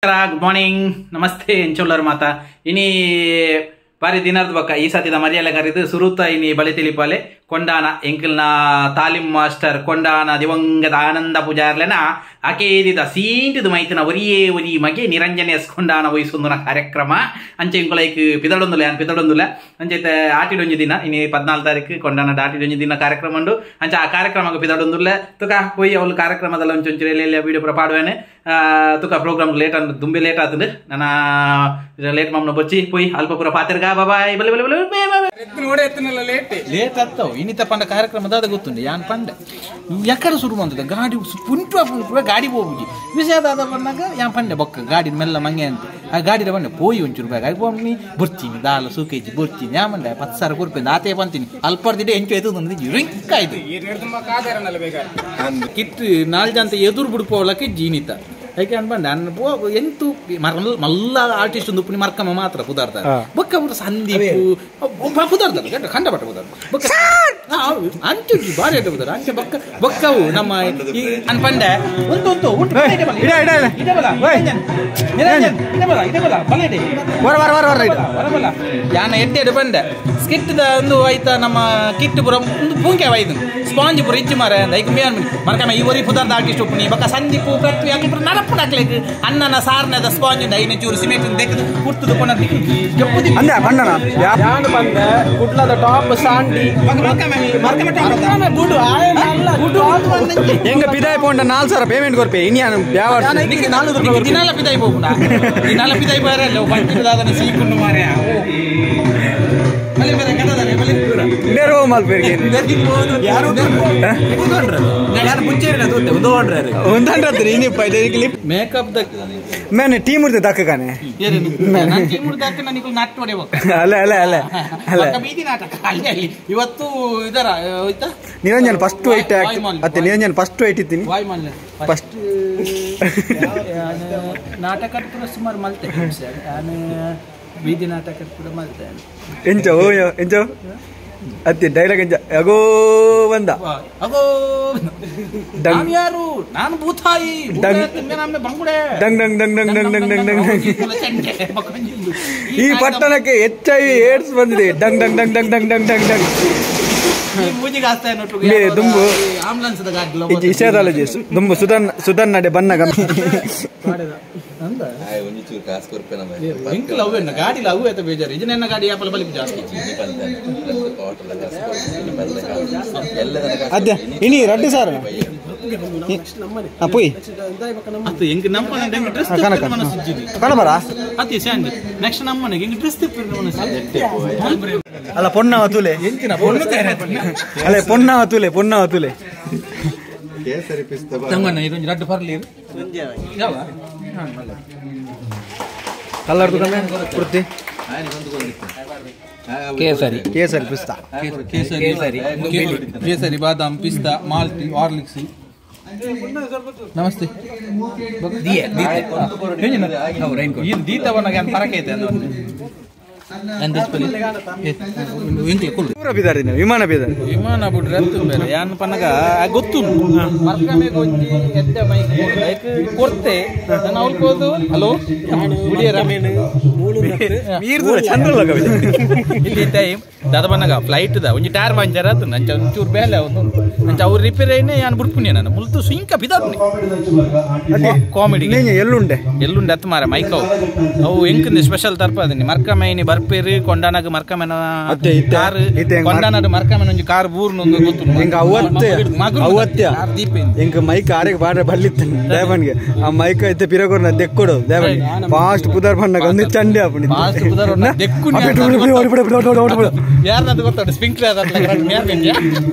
Good morning, namaste ಎಂಚೊಲ್ಲರು ಮಾತಾ. ಇನಿ ಬಾರಿ ದಿನದ ಬಕ್ಕ ಈ ಸತಿದ ಮರ್ಯಾಲೆ ಕರೆದು ಸುರುತ ಇನಿ ಬಳಿ ತಿಳಿಪಾಲೆ ಕೊಂಡಾನ ಎಂಕಲ್ನ ತಾಲೀಮ್ ಮಾಸ್ಟರ್ ಕೊಂಡಾನ ದಿವಂಗತ ಆನಂದ ಪೂಜಾರ್ಲೆನ ಅಕೇದಿದ ಸೀಂಟಿದ ಮೈತಿನ ಒರಿಯೇ ಒರಿ ಮಗೆ ನಿರಂಜನೆ ಕೊಂಡಾನ ವಹಿಸೊಂದುನ ಕಾರ್ಯಕ್ರಮ ಅಂಚೆ ಇಂಕೊಲೈಕ್ ಪಿದಡೊಂದುಲೆ ಅನ್ ಪಿದಡೊಂದುಲೆ ಅಂಚೈತೆ ಆಟಿಡೊಂಜಿ ದಿನ ಇನಿ 14 ತಾರೀಕು ಕೊಂಡಾನ ಆಟಿಡೊಂಜಿ ದಿನ ಕಾರ್ಯಕ್ರಮ ಉಂಡು. ಅಂಚೆ ಆ ಕಾರ್ಯಕ್ರಮಕ್ಕೆ ಪಿದಡೊಂದುಲ್ಲೆ ತುಕ ಪೋಯಿ ಅವಳು ಕಾರ್ಯಕ್ರಮದಲ್ಲ ಒಂಚೊಂಚು ಎಲ್ಲ ವೀಡಿಯೋ ಪೂರ ಪಾಡುವೇನೆ. ತುಕ ಪ್ರೋಗ್ರಾಮ್ ಲೇಟ್ ಅಂದ್ ದುಂಬೆ ಲೇಟ್ ಆತಂದು ನನ್ನ ಲೇಟ್ ಮಾಮ್ನ ಬೊಚ್ಚಿ ಪೋಯಿ ಅಲ್ಪ ಪೂರ ಪಾತೆರ್ಗ ಬಾಬಾಯ್ ಬಲೆ ಬಲೆ ಬಲೆ ಲೇಟ್ ಲೇಟ್ ಆಗ್ತಾವ. ಇನ್ನಿತ ಪಂಡ ಕಾರ್ಯಕ್ರಮ ದಾದ ಗೊತ್ತುಂಡು ಯಾನ್ ಪಂಡ ಎಕ್ಕಡ ಶುರು ಬಂದದ ಗಾಡಿ ಪುಂಟು ಪುಂಟು ಗಾಡಿ ಹೋಗುಜಿ ವಿಷಯ ದಾದ ಬಂದಾಗ ಯಾನ್ ಪಂಡೆ ಬೊಕ್ಕ ಗಾಡಿ ಮೆಲ್ಲ ಮಂಗೆ ಅಂತ ಆ ಗಾಡಿದ ಬಂಡೆ ಪೋಯಿ ಒಂಚೂರು ಬ್ಯಾಗ್ ಆಗಿ ಹೋಗಿ ಬರ್ತೀನಿ ದಾಲ ಸೂಕೇಜಿ ಬರ್ತೀನಿ ಯಾ ಮಂಡೆ 10 ಸಾವಿರ ಕೊರ್ಪೆ ಆತೇ ಬಂತೀನಿ ಅಲ್ಪರ್ದಿಡೆ ಎಂಚು ಎದ್ದು ರಿಂಕ್ ಆಯ್ತು ಕಿಟ್ ನಾಲ್ ಜನ ಎದುರು ಬಿಡ್ಪೋಲಕ್ಕೆ ಜೀನಿತ ಯಾಕೆ ಅನ್ಬಂಡ ಅನ್ನ ಪೋ ಎಂತು ಮಲ್ಲ ಆರ್ಟಿಸ್ಟ್ ಒಂದು ಉಪ್ಪುನಿ ಮರ್ಕಮ್ಮ ಮಾತ್ರ ಪುದಾರ್ತಾರೆ ಬೊಕ್ಕ ಅವರು ಸಂದೀಪ್ ಪುದಾರ್ತಾರೆ ಗಂಡ ಖಂಡ ಪಟ್ಟ ಪುದಾರ್ ಬೊಕ್ಕ ಅಂಚು ಭಾರಿ ಅಡ್ಡ ಪುದಾರ ಅಂಚೆ ಬೊಕ್ಕ ಬೊಕ್ಕವು ನಮ್ಮ ಈ ಅನ್ಪಂಡೆ ಒಂದು ಒಂದು ಉಂಟು ಯಾನ ಎಡ್ಡೆ ಎಡ್ಡೆ ಬಂಡೆ ಸ್ಕಿಟ್ ಒಂದು ಆಯ್ತಾ ನಮ್ಮ ಕಿಟ್ ಪುರ ಒಂದು ಪೂಂಕೆ ವಾಯ್ದು ಸ್ಪಾಂಜ್ ಪುರ ಇಚ್ಚು ಮಾರ ಐಕು ಮೇನ್ ಮರ್ಕಮ್ಮ ಈ ಒರಿ ಪುದಾರ್ದ ಆರ್ಟಿಸ್ಟ್ ಉಪ್ಪುನಿ ಬೊಕ್ಕ ಸಂದೀಪ್ ಪ್ರಥ್ವಿ ಅಕ್ಲು ಪುರ ನಡಪು ಹಾಕ್ಲಿಕ್ಕೆ ಅನ್ನನ ಸಾರ್ನದ ಸ್ಪಾಂಜ್ ಉಂಡು ಐನ ಚೂರು ಸಿಮೆಂಟ್ ದೆಕ್ಕದು ಕುರ್ತುದು ಕೊನ ಜಪ್ಪುದಿ ಅಂದೆ ಬಂಡನ ಯಾನು ಬಂದೆ ಕುಡ್ಲದ ಟಾಪ್ ಸಾಂಡಿ ಹೆಂಗ ಪಿದಾಯ್ ಪೋಂಡ 4 ಸಾವಿರ ಪೇಮೆಂಟ್ ಕೊರ್ಪೆ ಇನಿ ಯಾನು ಬ್ಯಾವರ್ ದಿನಾಲ ಪಿದಾಯ್ ಹೋಗುಣ ದಿನಾಲ ಪಿದಾಯ್ ಬಾರಲ್ಲ ಬಂಟಿದಾದನ ಸೀಕುಂಡು ಮಾರೆ ಬಲೆ ಬಲೆ ಕದದಾರೆ ಬಲೆ ಬೇರೋ ಮಾಲ್ ಬೇರ್ಗೆ ಯಾರು ನಾನು ಮುಂಚೆರಿನ ತೂತೆ ಉಂದೋಂಡ್ರೆ ಉಂದಂಡ್ರೆ ಇನಿ ಪೈದೆ clip makeup the Mane team ಉರ್ದೆ ದಕ್ಕಗಾನೆ ಏರೇನು ನಾನು ಟೀಮ್ ಉರ್ದೆ ದಕ್ಕ ನನಗೆ ನಾಟ ಹೊಡೆಬೇಕು ಅಲ್ಲ ಅಲ್ಲ ಅಲ್ಲ ಅಲ್ಲ ಬೀದಿ ನಾಟಕ ಅಲ್ಲಿ ಅಲ್ಲಿ ಇವತ್ತು ಇದರ ಹೋಯ್ತಾ ನಿರಂಜನ್ ಫಸ್ಟ್ ವೈಟ್ ಅತ್ತೆ ನಿರಂಜನ್ ಫಸ್ಟ್ ವೈಟ್ ಇತ್ತೀನಿ ವಾಯ್ ಮಾಲ್ ಫಸ್ಟ್ ನಾಟಕ ಪೂರ ಸುಮಾರು ಮಲ್ತೆ ನಾನು ಬೀದಿ ನಾಟಕ ಪೂರ ಮಲ್ತೆ ಎಂಚ ಓ ಎಂಚ ಅತ್ತೆ ಡೈಲಾಗ್ ಎಂಚ ಅಗೋ ಬಂದ ಅಗೋ ನಾನು ಯಾರು ನಾನು ಭೂತಾಯಿ ಬಂಗುಡೆ dung dung dung dung dung dung dung dung. ಈ ಪಟ್ಟಣಕ್ಕೆ HIV AIDS ಬಂದಿದೆ dung dung dung dung dung dung dung dung. ದುಂಬು ದುಂಬು ಸುಧನ್ ಸುಧನ್ ನಡೆ ಬನ್ನಗ ಅದೇ ಇನಿ ರಡ್ಡು ಸಾರ ಪುಯ್ ಕಣಬರ ಅಲ್ಲ ಪೊನ್ನವ ತುಲೆ ಅಲ್ಲ ಪೊನ್ನವ ತುಲೆ ಪೊನ್ನವ ತುಲೆ ಕಲ್ಲರ್ ಕೃತಿ ಕೇಸರಿ ಕೇಸರಿ ಪಿಸ್ತಾ ಕೇಸರಿ ಕೇಸರಿ ಬಾದಾಮ್ ಪಿಸ್ತಾ ಮಾಲ್ಟಿ ಹಾರ್ಲಿಕ್ಸ್. ನಮಸ್ತೆ ದೀತವನ್ನ ಪರಕೈತೆ ವಿಮಾನ ಬೀದರ್ ವಿಮಾನ ಬಿಡ್ರೆ ಬೇರೆ ಯಾನ್ ಪನ್ನಗ ಗೊತ್ತು ಕೊರ್ತೆ ನಾನು ಅವಳ್ಕೋದು ಹಲೋ ಟೈಮ್ ದಾದ ಬನ್ನಗ ಫ್ಲೈಟ್ the ಒಂಜಿ ಟೈರ್ ಪಂಚರ್ ಆತು ನಂಚ ಒಂಚೂರು ಬೇಲೆ ಒಂದು ನಂಚ ಅವ್ರು ರಿಪೇರ್ ಐನೆ ಯಾನ್ ಬುಡ್ಪುನಿ ನಾನು ಮುಲ್ತು ಸುಂಕ ಬಿದಾಪುನಿ ಕಾಮಿಡಿ ಎಲ್ಲುಂಡೆ ಎಲ್ಲುಂಡೆ ಅತ್ತು ಮಾರ ಮೈಕ್ ಅವು ಅವು ಎಂಕಂದೆ ಸ್ಪೆಷಲ್ ತರ್ಪದಿನಿ ಮರ್ಕಮೈನಿ ಬರ್ಪೇರು ಕೊಂಡಾನಾಗ ಮರ್ಕಮೆನ ಕಾರ್ ಕೊಂಡಾನಾಡು ಮರ್ಕಮೆನ ಒಂಜಿ ಕಾರ್ ಬೂರ್ನ ಒಂದು ಗೊತ್ತು ಎಂಕ ಅವತ್ತೆ ಅವತ್ಯ ಎಂಕ ಮೈಕ್ ಆರೆಗೆ ಬಾಡ್ರೆ ಬಲ್ಲಿತ್ತು ದೇವನ್ಗೆ ಆ ಮೈಕ್ ಐತೆ ಪಿರಗೋರ್ನ ದೆಕ್ಕೊಡು ದೇವನ್ ಫಾಸ್ಟ್ ಪುದರ್ ಬಣ್ಣಗ ಒಂದು ಚಂಡಿ ಆಪುನಿ ಫಾಸ್ಟ್ ಪುದರ್ ಬಣ್ಣ ದೆಕ್ಕುನಿ ಯಾರನ್ನದು ಗೊತ್ತಾಡು ಸ್ಪ್ರಿಂಕ್ಲರ್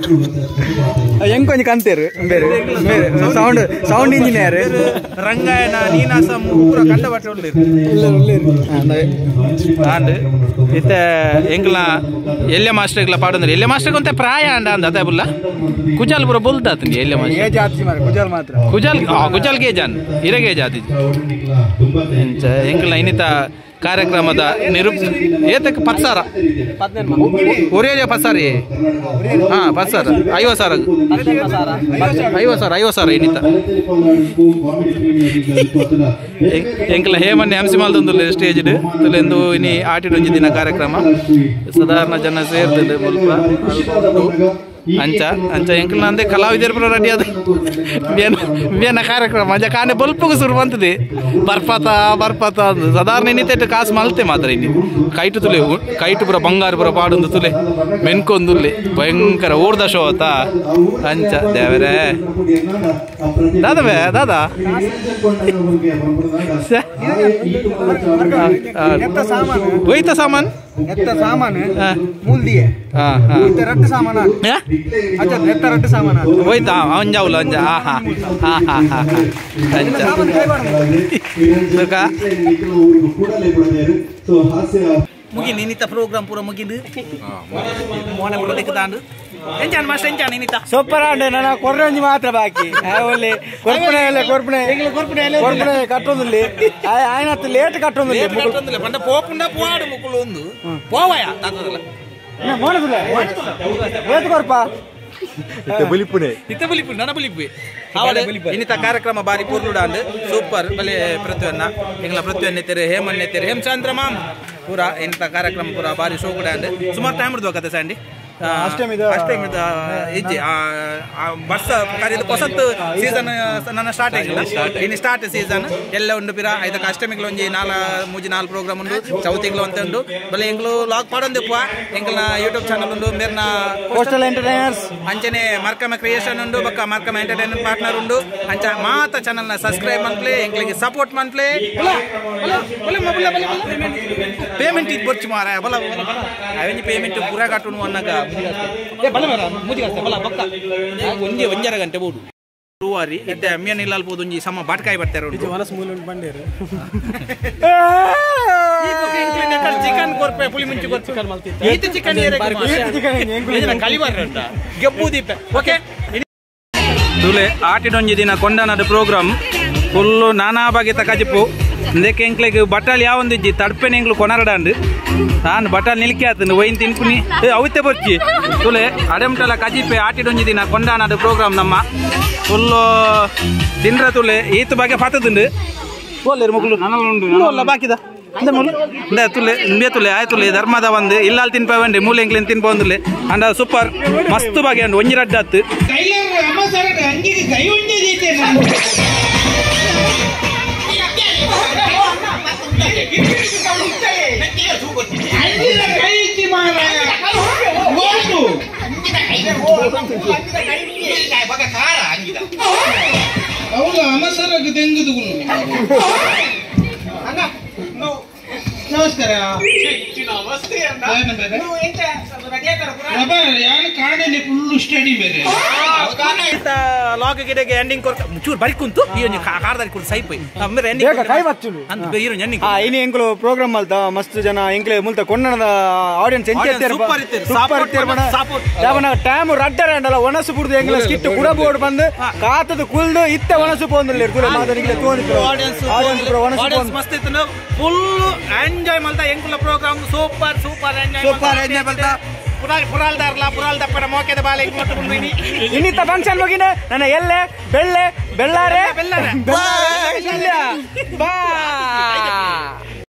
ಎಂಕ ಒಂಜಿ ಕಂತೇರು ಬೇರೆ ಬೇರೆ sound sound engineer Rangayana Ninasam ಪೂರ ಕಂಡ ಬಟ್ಟೆ ಉಳ್ಳೇರು ಆಂಡ್ ಇತ್ತೆ ಎಂಗ್ಲ ಎಲ್ಲೆ ಮಾಸ್ಟರ್ಗ್ಲ ಪಾಡಂದ್ರೆ ಎಲ್ಲೆ ಮಾಸ್ಟರ್ಗೆ ಒಂತೆ ಪ್ರಾಯ ಅಂಡ ಅಂದ ಅದೇ ಬುಲ್ಲ ಕುಜಾಲ್ ಪೂರ ಬೊಲ್ದಾತಂಗೆ ಎಲ್ಲೆ ಮಾಸ್ಟರ್ ಕುಜಾಲ್ ಮಾತ್ರ ಕುಜಾಲ್ ಕುಜಾಲ್ ಗೇಜಾನ್ ಇರಗೆ ಜಾತಿ ಎಂಕ್ಲ ಇನ್ನಿತ ಕಾರ್ಯಕ್ರಮದ ನಿರೂಪ್ ಏತಕ್ಕೆ 10,000 ಒರೇ 10,000 ಹಾ 10,000 50,000 50,000 50,000 ಏನಿತ್ತ ಎಂಕಲ ಹೇಮನ್ನೆ ಹಂಸಿಮಾಲ್ದೊಂದು ಸ್ಟೇಜ್ ತುಲೆಂದು ಇನಿ ಆಟಿಡೊಂಜಿ ದಿನ ಕಾರ್ಯಕ್ರಮ ಸಾಧಾರಣ ಜನ ಸೇರ್ದು ಮುಲ್ಪ ಅಂಚ ಅಂಚ ಎಂಕಲ್ ನಂದೆ ಕಲಾವಿದರ ಪೂರ ರೆಡಿ ಅದು ಬೇನ ಕಾರ್ಯಕ್ರಮ ಅಂಚ ಕಾನೆ ಬಲ್ಪಗೂ ಶುರು ಬಂತದೆ ಬರ್ಪಾತ ಬರ್ಪಾತ ಅಂದು ಸಾಧಾರಣ ಇನ್ನಿತ್ತೆ ಕಾಸು ಮಲ್ತೆ ಮಾತ್ರ ಇನ್ನಿ ಕೈಟು ತುಲೆ ಕೈಟು ಪೂರ ಬಂಗಾರ ಪೂರ ಪಾಡೊಂದು ತುಲೆ ಮೆನ್ಕೊಂದುಲ್ಲೆ ಭಯಂಕರ ಓಡ್ದ ಶೋ ಆತ ಅಂಚ ದೇವರೇ ದಾದವೇ ದಾದಾ ಹೋಯ್ತ ಸಾಮಾನು ಸಾಮಾನು ಮೂಲ್ದಿಯೇ ರಟ್ಟು ಸಾಮಾನ ರಟ್ಟು ಸಾಮಾನ ಹೋಯ್ತಾ ಅಂಜಾವುಲ ಅಂಜ ಹಾ ಹಾ ಹಾ ಹಾ ಹಾ ಅಂಚ ಮುಗಿ ನಿನಿತ ಪ್ರೋಗ್ರಾಮ್ ಪೂರ ಮುಗಿದು ಮೋನೆ ಪೂರ ದಾಂಡು ಎಂಚಾನ್ ಮಾಸ್ಟರ್ ಎಂಚಾನ್ ನಿನಿತ ಸೂಪರ್ ಆಂಡ್ ನನ್ನ ಕೊರ್ರಂಜಿ ಮಾತ್ರ ಬಾಕಿ ಒಳ್ಳೆ ಕೊರ್ಪಣೆ ಎಲ್ಲ ಕೊರ್ಪಣೆ ಕೊರ್ಪಣೆ ಕೊರ್ಪಣೆ ಕಟ್ಟೊಂದಿಲ್ಲ ಆಯ್ನತ್ತು ಲೇಟ್ ಕಟ್ಟೊಂದಿಲ್ಲ ಕಟ್ಟೊಂದಿಲ್ಲ ಪಂಡ ಪೋಪುಂಡ ಪೋವಾಡು ಮುಕ್ಕುಲು ಒಂದು ಪೋವಯ ತಾತದಲ್ಲ ಮೋನದುಲ್ಲ ಏತ್ ಕೊರ್ಪ ಬಲಿಪುನೆ ಇತ್ತ ಬಲಿಪು ನನ್ನ ಬಲಿಪು ಇನ್ನಿತ ಕಾರ್ಯಕ್ರಮ ಬಾರಿ ಪೂರ್ಲುಡಾಂಡ್ ಸೂಪರ್ ಬಲೆ ಪ್ರತಿಯೊನ್ನ ಎಂಗ್ಲ ಪ್ರತಿಯೊನ್ನ ಎತ್ತೆರೆ ಹೇಮನ್ ಎತ್ತೆರೆ ಹೇಮಚಂದ್ರ ಮಾಮ್ ಪೂರ ಇಂಥ ಕಾರ್ಯಕ್ರಮ ಪೂರ ಬಾರಿ ಶೋಕುಡಾಂಡ್ ಸುಮಾರು ಟೈಮ್ ಹಿಡ್ದು ಕತೆ ಸ್ಯಾಂಡಿ ಅಷ್ಟೇ ಇಜ್ಜಿ ಬರ್ಸ ಕರಿದು ಹೊಸತ್ತು ಸೀಸನ್ ನನ್ನ ಸ್ಟಾರ್ಟ್ ಆಗಿಲ್ಲ ಇನ್ನು ಸ್ಟಾರ್ಟ್ ಸೀಸನ್ ಎಲ್ಲ ಉಂಡು ಪಿರ ಐದಕ್ಕೆ ಅಷ್ಟಮಿಗ್ಲ ಒಂಜಿ ಮೂಜಿ ನಾಲ್ ಪ್ರೋಗ್ರಾಮ್ ಉಂಡು ಚೌತಿಗ್ಲ ಅಂತ ಉಂಡು ಬಲೆ ಎಂಗ್ಲು ಲಾಗ್ ಪಾಡೊಂದಿಪ್ಪ ಎಂಗ್ಲ ಯೂಟ್ಯೂಬ್ ಚಾನಲ್ ಉಂಡು ಮೇರ್ನ ಕೋಸ್ಟಲ್ ಎಂಟರ್ಟೈನರ್ಸ್ ಅಂಚನೆ ಮರ್ಕಮ ಕ್ರಿಯೇಷನ್ ಉಂಡು ಬೊಕ್ಕ ಮರ್ಕಮ ಎಂಟರ್ಟೈನ್ಮೆಂಟ್ ಪಾರ್ಟ್ನರ್ ಉಂಡು ಅಂಚ ಮಾತ ಚಾನಲ್ ನ ಸಬ್ಸ್ಕ್ರೈಬ್ ಮನ್ಪ್ಲೆ ಎಂಗ್ಲಿಗೆ ಸಪೋರ್ಟ್ ಮನ್ಪ್ಲೆ ಪೇಮೆಂಟ್ ಇದು ಬೊಚ್ಚು ಮಾರ ಬಲ ಅವೆಂಜಿ ಪೇಮೆಂಟ್ ಪೂರ ಕಟ್ಟುನು ಅನ್ನಾಗ ಒಂಜಿ ಒಂಜರ ಗಂಟೆ ಬೋಡು ರೂವಾರಿ ಇದ್ದೆ ಅಮ್ಮಿಯನ್ ಇಲ್ಲ ಅಲ್ಬೋದು ಒಂಜಿ ಸಮ ಬಾಟ್ಕಾಯಿ ಬರ್ತಾರೆ ಚಿಕನ್ ಕೊರ್ಪೆ ಪುಳಿ ಮುಂಚೆ ಕೊರ್ಪೆ ಈತ ಚಿಕನ್ ಕಲಿಬಾರ ಗೆಬ್ಬು ದೀಪ ಓಕೆ ತುಲೆ ಆಟಿಡೊಂಜಿ ದಿನ ಕೊಂಡನದ ಪ್ರೋಗ್ರಾಮ್ ಫುಲ್ಲು ನಾನಾ ಬಗೆತ ಕಜಿಪು ಇಂದಕ್ಕೆ ಎಂಕ್ಲೆಗ್ ಬಟಾಲ್ ಯಾವೊಂದಿಜ್ಜಿ ತಡ್ಪೆನೆ ಎಂಕ್ಲು ಕೊನರಡಾಂಡ್ ತಾನು ಬಟಾಲ್ ನಿಲ್ಕೆ ಆತಂದು ಒಯ್ನ್ ತಿನ್ಪುನಿ ಅವತ್ತೆ ಬೊಚ್ಚಿ ತುಲೆ ಅಡೆಮಟಲ ಕಜಿಪೆ ಆಟಿಡೊಂಜಿ ದಿನ ಕೊಂಡಾನದ ಪ್ರೋಗ್ರಾಮ್ ನಮ್ಮ ಫುಲ್ಲು ತಿನ್ರ ತುಲೆ ಈತ ಬಗೆ ಫಾತದುಂಡು ಓಲ್ಲೇರು ಮುಗುಲು ಅಲ್ಲ ಬಾಕಿದ ತುಲೆ ಇಂಬೆ ತುಲೆ ಆಯ್ತುಲೆ ಧರ್ಮದ ಒಂದು ಇಲ್ಲಾಲ್ ತಿನ್ಪವಂಡಿ ಮೂಲೆ ಎಂಕ್ಲೆನ್ ತಿನ್ಪೊಂದುಲೆ ಅಂಡ ಸೂಪರ್ ಮಸ್ತ್ ಬಗೆ ಉಂಡು ಒಂಜಿ ರಡ್ಡಾತು ನಮಸ್ಕಾರ ಫುಲ್ ಸ್ಟಡಿ ಬೇರೆ ಲಾಗ್ ಗಿಡಗೆ ಎಂಡಿಂಗ್ ಕೊರ್ಕ ಚೂರು ಬರಿ ಕುಂತು ಈ ಒಂಜಿ ಕಾರ್ದಾರಿ ಕುಂತು ಸೈಪೈ ಆಮೇಲೆ ಎಂಡಿಂಗ್ ಕೈ ಬಚ್ಚುಲು ಅಂತ ಇರು ಎಂಡಿಂಗ್ ಇನಿ ಎಂಕ್ಲು ಪ್ರೋಗ್ರಾಮ್ ಮಲ್ತ ಮಸ್ತ್ ಜನ ಎಂಕ್ಲೆ ಮುಲ್ತ ಕೊಂಡನದ ಆಡಿಯನ್ಸ್ ಎಂಚ ಇತ್ತೆರ್ ಸೂಪರ್ ಇತ್ತೆರ್ ಸೂಪರ್ ಇತ್ತೆರ್ ಬಣ ಸಪೋರ್ಟ್ ಯಾವನ ಟೈಮ್ ರಡ್ಡರ ಅಂಡಲ ಒಣಸು ಪುರ್ದು ಎಂಕ್ಲ ಸ್ಕಿಟ್ ಕುಡ ಬೋರ್ಡ್ ಬಂದು ಕಾತದ ಕುಲ್ದು ಇತ್ತೆ ಒಣಸು ಪೋಂದುಲ್ಲೆರ್ ಕುಲ ಮಾತನಿಗೆ ತೋನಿತ್ತು ಆಡಿಯನ್ಸ್ ಆಡಿಯನ್ಸ್ ಒಣಸು ಆಡಿಯನ್ಸ್ ಮಸ್ತ್ ಇತ್ತು ಫುಲ್ ಎಂಜಾಯ್ ಮಲ್ತ ಎಂಕುಲ program super super enjoy super enjoy ಮಲ್ತ ಪುರಾಲ್ ಪುರಾಲ್ದಾರ್ಲ ಪುರಾಲ್ ದಪ್ಪನ ಮೋಕೆದ ಬಾಲೆ ಮುಟ್ಟುಕೊಂಡು ಇನ್ನಿತ್ತ ಫಂಕ್ಷನ್ ಮುಗಿನ ನನ್ನ ಎಲ್ಲೆ ಬೆಳ್ಳೆ ಬೆಳ್ಳಾರೆ ಬೆಳ್ಳಾರೆ ಬೆಳ್ಳಾರೆ ಬಾ.